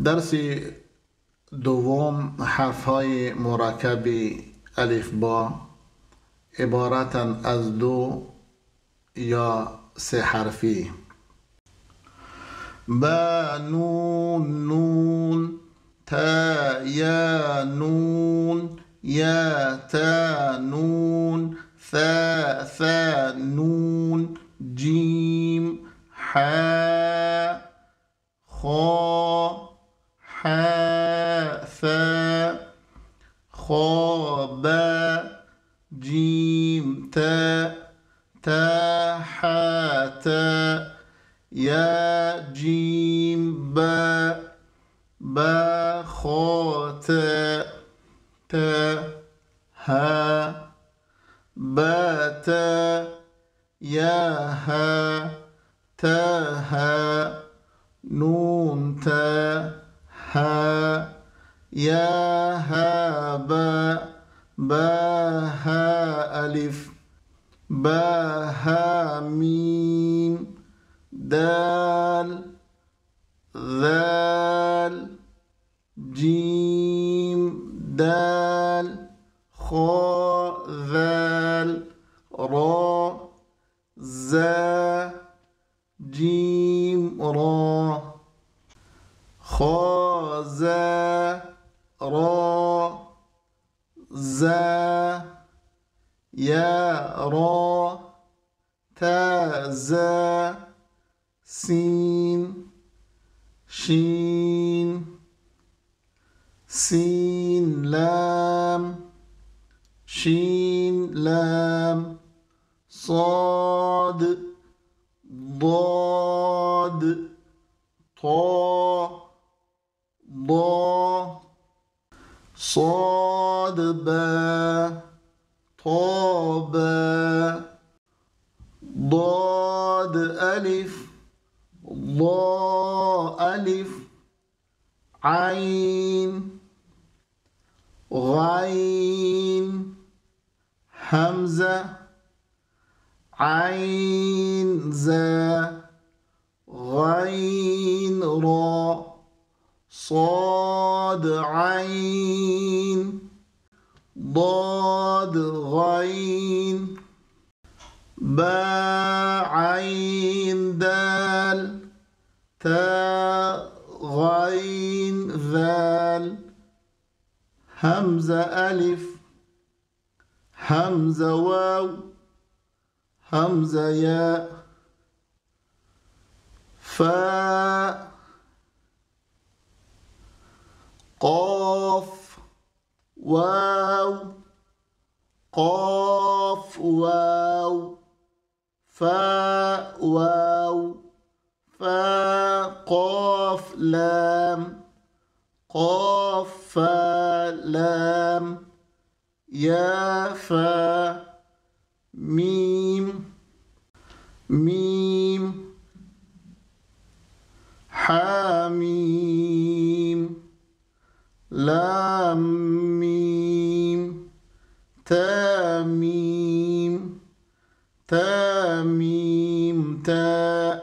درس دوم حرفهای مرکب الف با عبارتن از دو یا سه حرفی. با نون نون تا یا نون یا تا نون ثا ثا نون جیم حا خا حا ثا خا با جیم تا تا حا تا یا جیم با با خا تا تا ها با تا یا ها تا ها نون تا ها یا ها با با ها الف با ها میم دال ذال جیم دال خا ذال را زا جیم را خا زا را زا یا را تا زا سین شین سین لام شین لام صاد ضاد طا ضا صاد با طا با ضاد الف ضا الف عین غین همزه عین زا غین را صاد عین ضاد غین با عین دال تا غین ذال همزه الف همزه واو همزه یا فا قاف واو قاف واو فا واو فا قاف لام قاف فا لام یا فا میم میم حامیم لام میم تا میم تا میم تا.